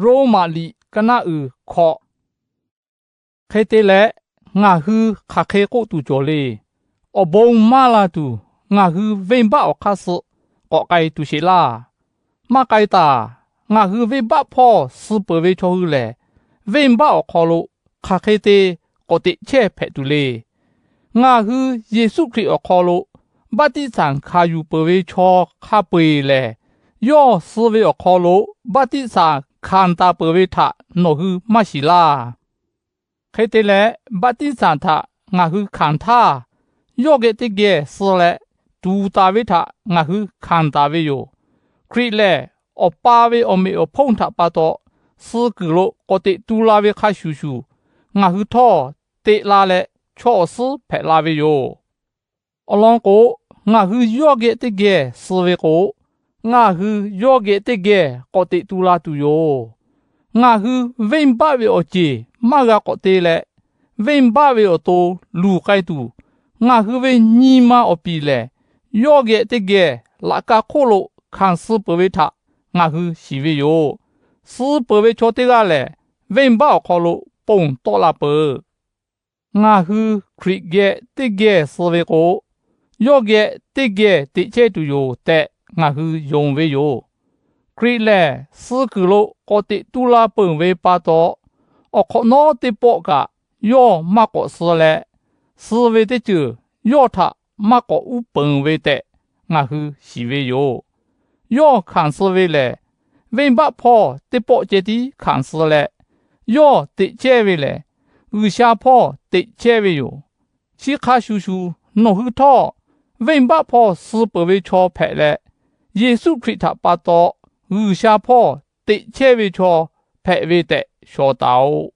Roˉmaꞈ liꞈ ka naˆ uiˍ hkawꞈ. Hk'e te leh, ngaˬ hui hk'aˬ hk'e k'oˆ tuˬ cawˬ le. Awˬ bon maˇ la tuˬ, ngaˬ hui venˇbaˆ awˬ hk'aˇ suh k'awꞈ k'ai tuˬ sheˍ laˇ. Maˇ k'ai taˍ. Ngaˬ hui venˇbaˆ hpawˇ suh peuˬ ve chaw hui lehˬ, venˇbaˆ awˬ hk'aw lo hk'aˬ hk'e te k'awꞈ teꞈ chehˇ hpehꞈ tuˬ le. Ngaˬ hui Yeˍsuˆ Hkriꞈ awˬ hk'aw lo baˆtiˆsaˬ hkanˍ yuˬ peuˬ ve chaw hk'a peu-eˬ lehˬ, yawˇ suh ve awˬ hk'aw lo baˆtiˆsaˬ hkanˍ taˍ peuˬ ve htaꞈ nawˬ hui maˇ shiˍ laˇ. Hk'e te leh, baˆtiˆsaˬ htaꞈ ngaˬ hui hkanˍ htaˇ, yawˇ geh teˇ geh suh leh, tuˍ taˍ ve htaꞈ ngaˬ hui hkanˍ taˍ ve yoˬ. Hkriꞈ lehˬ, Awˬ pa ve awˬ meꞈ awˬ hponˇ htaꞈ pa taw suh kuiˬ lo k'awꞈ teꞈ tu la ve hk'a shuˍ shuˍ, ngaˬ hui htawˇ teꞈ la leh chaw awˬ suhˉ hpehꞈ la ve yoˬ. Awˬ lawn k'o, ngaˬ hui yawˇ geh teˇ geh suh ve k'o, ngaˬ hui yawˇ geh teˇ geh k'awꞈ teꞈ tu la tuˬ yoˬ. Ngaˬ hui venˇbaˆ ve awˬ ceˬ maˇ g'a k'awꞈ te leh, venˇbaˆ ve awˬ to luˬ k'ai tuˬ, ngaˬ hui ve nyi ma awˬ piˍ lehˬ, yawˇ geh teˇ geh laꞈ ka hk'oˆ lo hkanˍ suh peuˬ ve htaꞈ ngaˬ hui shiˍ ve yoˬ. Suh peuˬ ve chaw teˇ g'aˇ lehˬ, venˇbaˆ awˬ hk'aw lo ponˬ tawˆ la peuˬ. Ngaˬ hui Hkriꞈ geh teˇ geh suh ve k'o, yawˇ geh teˇ geh teꞈ chehˇ tuˬ yoˬ tehꞈ ngaˬ hui yonˍ ve yoˬ. Hkriꞈ lehˬ, suh kuiˬ lo k'awꞈ teꞈ tu la peuˬ ve pa taw, awˬ hk'awꞈ nawˉ teˇ pawˆ kaꞈ yawˇ maˇ k'awꞈ suh leh, suh ve teˇ ceuˬ yawˇ htaꞈ maˇ k'awꞈ uˉ peunˍ ve tehꞈ ngaˬ hui shiˍ ve yoˬ. Yawˇ hkanˍ suh ve lehˬ, venˇbaˆ hpawˇ teˇ pawˆ ceh tiˉ hkanˍ suh leh, yawˇ teꞈ chehˇ ve lehˬ, G'uiˬsha hpawˇ teꞈ chehˇ ve yoˬ. Chi hk'a shuˍ shuˍ, nawˬ hui htawˇ venˇbaˆ hpawˇ suh peuˬ ve chaw hpehꞈ leh, Yeˍsuˆ Hkriꞈ htaꞈ pa taw G'uiˬsha hpawˇ teꞈ chehˇ ve chaw hpehꞈ ve tehꞈ shawˍ taˍ-oꞈ.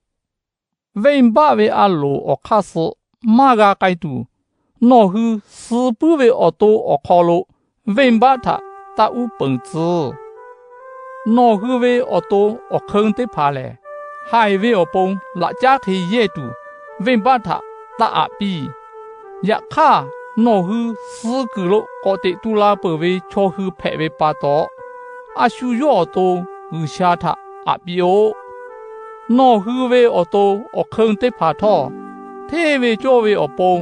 Venˇbaˆ ve a loˍ awˬ hk'aˇ suh maˇ g'a k'ai tuˬ, nawˬ hui suh puiˉ ve awˬ to awˬ hk'aw lo venˇbaˆ htaꞈ taˇ uˉ peunˍ tcuh. Nawˬ hui ve awˬ to awˬ hk'eun teˇ hpaˍ lehˬ, haiˬ ve awˬ pon laꞈ caˉ hk'e yehˇ tuˬ, venˇbaˆ htaꞈ taˇ aꞈ piˇ. Yaꞈ hk'aˇ, nawˬ hui suh kuiˬ lo k'awꞈ teꞈ tu la peuˬ ve chaw hui hpehꞈ ve pa taw, a shu yawˇ awˬ to G'uiˬsha htaꞈ aꞈ piˇ-oˆ. Nawˬ hui ve awˬ to awˬ hk'eun teˇ hpaˍ htawˇ, hteˇ ve cawˇ ve awˬ pon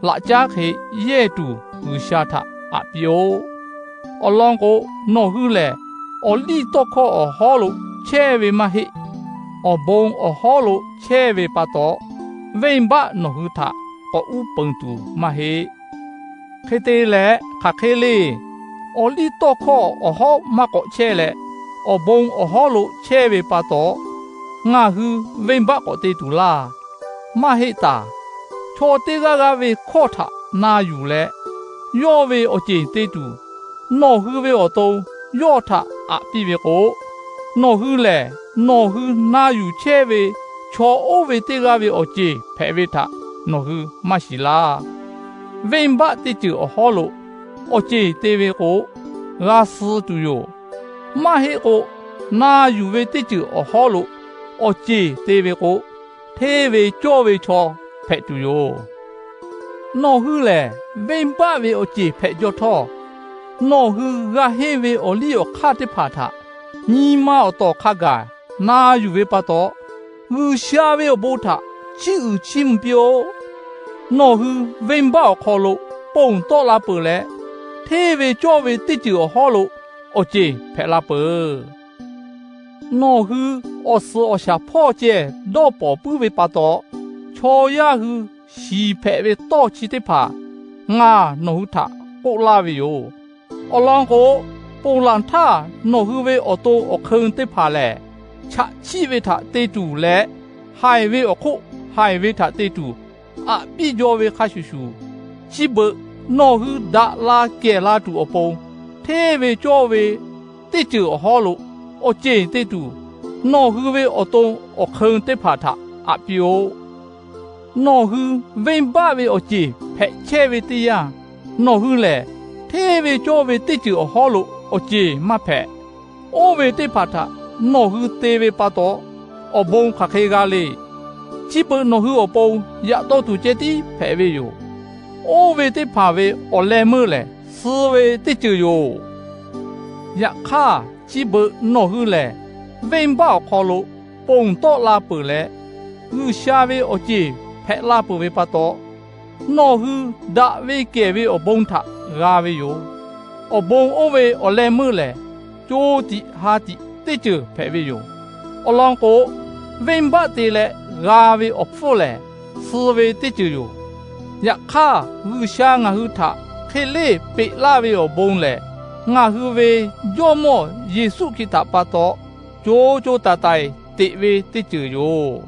laꞈ caˉ hk'e yehˇ tuˬ G'uiˬsha htaꞈ aꞈ piˇ-oˆ. Awˬ lawn k'o, nawˬ hui lehˬ awˬliˇtawˇhkawˇ awˬ hawˉ lo chehˇ ve maˇ heˆ. Awˬ bon awˬ hawˉ lo chehˇ ve pa taw, venˇbaˆ nawˬ hui htaꞈ k'awꞈ uˉ peunˍ tuˬ maˇ heˆ. Hk'e te leh, hk'aˬ hk'e le. Awˬliˇtawˇhkawˇ awˬ hawˉ maˇ k'awꞈ chehˇ leh, awˬ bon awˬ hawˉ lo chehˇ ve pa taw, ngaˬ hui venˇbaˆ k'awꞈ te tuˬ laˇ. Maˇ heˆ taˍ. Chaw teˇ g'aˇ g'aˇ ve hkawˇ htaꞈ na yuˬ leh, yawˇ ve awˬ ceˬ te tuˬ, nawˬ hui ve awˬ to yawˇ htaꞈ aꞈ piˇ ve k'o, nawˬ hui lehˬ nawˬ hui na yuˬ chehˇ ve chaw oˇ ve teˇ g'aˇ ve awˬ ceˬ hpehꞈ ve htaꞈ nawˬ hui maˇ shiˍ laˇ. Venˇbaˆ teˇ ceuˬ awˬ hawˉ lo awˬ ceˬ te ve k'o, g'a suh tuˬ yoˬ. Maˇ heˆ k'o, na yuˬ ve teˇ ceuˬ awˬ hawˉ lo awˬ ceˬ te ve k'o, hteˇ ve cawˇ ve chaw hpehꞈ tuˬ yoˬ. Nawˬ hui lehˬ, venˇbaˆ ve awˬ ceˬ hpehꞈ jaw htawˇ, nawˬ hui g'a henˇ ve awˬ liˇ awˬ hk'aˇ teˇ hpaˍ htaꞈ nyi ma awˬ tawˍ hk'a gaˬ na yuˬ ve pa taw, G'uiˬsha ve awˬ bon htaꞈ chiˇ uiˍ chiˇ mvuh piˇ-oˆ. Nawˬ hui venˇbaˆ awˬ hk'aw lo ponˬ tawˆ la peuˬ leh, hteˇ ve cawˇ ve teˇ ceuˬ awˬ hawˉ lo awˬ ceˬ hpehꞈ la peuˬ. Nawˬ hui awˬ suhˍ awˬ shaˍ hpawˇ ceh dawˇ pawnˍ puiˉ ve pa taw, chaw yaˇ hui shiˍ hpehꞈ ve tawˇ chi teˇ hpaˍ ngaˬ nawˬ hui htaꞈ k'oˆ laˇ ve yoˬ. Awˬ lawn k'o, ponˬ laˬ htaˇ nawˬ hui ve awˬ to awˬ hk'eun teˇ hpaˍ lehˬ, chaꞈ chiˆ ve htaꞈ te tuˬ leh, haiˬ ve awˬ hk'oˆ haiˬ ve htaꞈ te tuˬ, aꞈ piˇ jaw ve hk'a shuˍ shuˍ, chi beuꞈ nawˬ hui daꞈ la kehˬ la tuˬ awˬ pon, hteˇ ve cawˇ ve teˇ ceuˬ awˬ hawˉ lo awˬ ceˬ te tuˬ, nawˬ hui ve awˬ to awˬ hk'eun teˇ hpaˍ htaꞈ aꞈ piˇ-oˆ. Nawˬ hui venˇbaˆ ve awˬ ceˬ hpehꞈ chehˇ ve teˇ yanˇ, nawˬ hui lehˬ hteˇ ve cawˇ ve teˇ ceuˬ awˬ hawˉ lo awˬ ceˬ maˇ hpehꞈ. Oˇ ve teˇ hpaˍ htaꞈ nawˬ hui te ve pa taw, awˬ bon hk'aˬ hk'e g'a le. Chi beuꞈ nawˬ hui awˬ pon yaꞈ taw tuˬ ceh tiˉ hpehꞈ ve yoˬ. Oˇ ve teˇ hpaˍ ve awˬ leh meuˇ lehˬ, suh ve teˇ ceuˬ yoˬ. Yaꞈ hk'aˇ, chi beuꞈ nawˬ hui lehˬ, venˇbaˆ awˬ hk'aw lo ponˬ tawˆ la peuˬ leh, G'uiˬsha ve awˬ ceˬ hpehꞈ la peuˬ ve pa taw, nawˬ hui daꞈ ve kehˬ ve awˬ bon htaꞈ g'a ve yoˬ. Awˬ bon oˇ ve awˬ leh meuˇ lehˬ, co tiꞈ ha tiꞈ teˇ ceuˬ hpehꞈ ve yoˬ. Awˬ lawn k'o, venˇbaˆ te leh g'a ve awˬ hpfuhˇ lehˬ, suh ve teˇ ceuˬ yoˬ. Yaꞈ hk'aˇ, G'uiˬsha ngaˬ hui htaꞈ hk'e leˇ peꞈ laˇ ve awˬ bon lehˬ, ngaˬ hui ve Jawˇmawˇ Yeˍsuˆ Hkriꞈ htaꞈ pa taw co co taiˍ taiˍ teꞈ ve teˇ ceuˬ yoˬ.